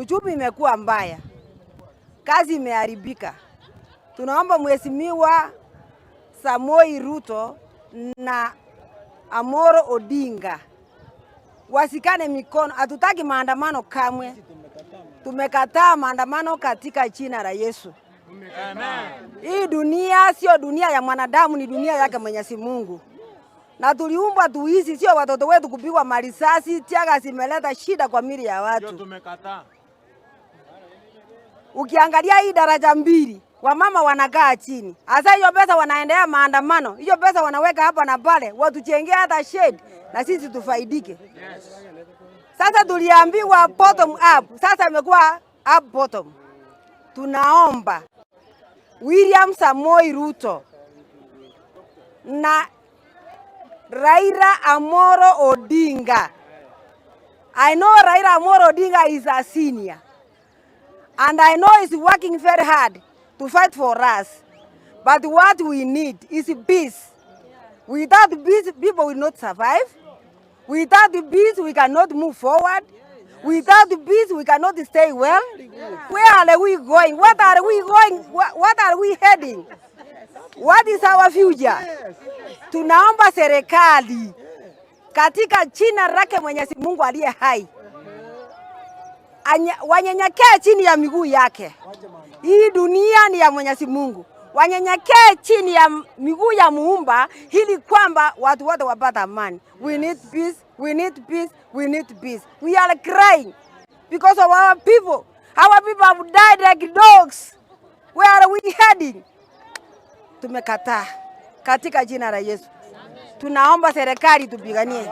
Uchumi imekuwa mbaya, kazi imeharibika. Tunaomba Mheshimiwa Samoei Ruto na Amolo Odinga washikane mikono. Hatutaki maandamano kamwe. Tumekataa maandamano katika jina la Yesu. Hii dunia sio dunia ya mwanadamu, ni dunia yake Mwenyezi Mungu, na tuliumbwa tuishi, sio watoto wetu kupigwa marisasi. Teargas imeleta shida kwa mili ya watu. Tumekataa. Ukiangalia hii daraja mbili, wamama wanakaa chini. Hasa hiyo pesa wanaendea maandamano, hiyo pesa wanaweka hapa na pale, watujengee hata shade na sisi tufaidike. Sasa tuliambiwa bottom up, sasa imekuwa up bottom. Tunaomba William Samoei Ruto na Raila Amolo Odinga. I know Raila Amolo Odinga is a senior. And I know he's working very hard to fight for us. But what we need is peace. Without peace, people will not survive. Without peace, we cannot move forward. Without peace, we cannot stay well. Where are we going? What are we going? What are we heading? What is our future? Tunaomba serikali katika jina lake Mwenyezi Mungu aliye hai wanyenyekee chini ya miguu yake. Hii dunia ni ya Mwenyezi Mungu, wanyenyekee chini ya miguu ya Muumba ili kwamba watu wote wapate amani. We need peace, we need peace, we need peace. We are crying because of our people. Our people have died like dogs. Where are we heading? Tumekataa katika jina la Yesu. Tunaomba serikali tupiganie.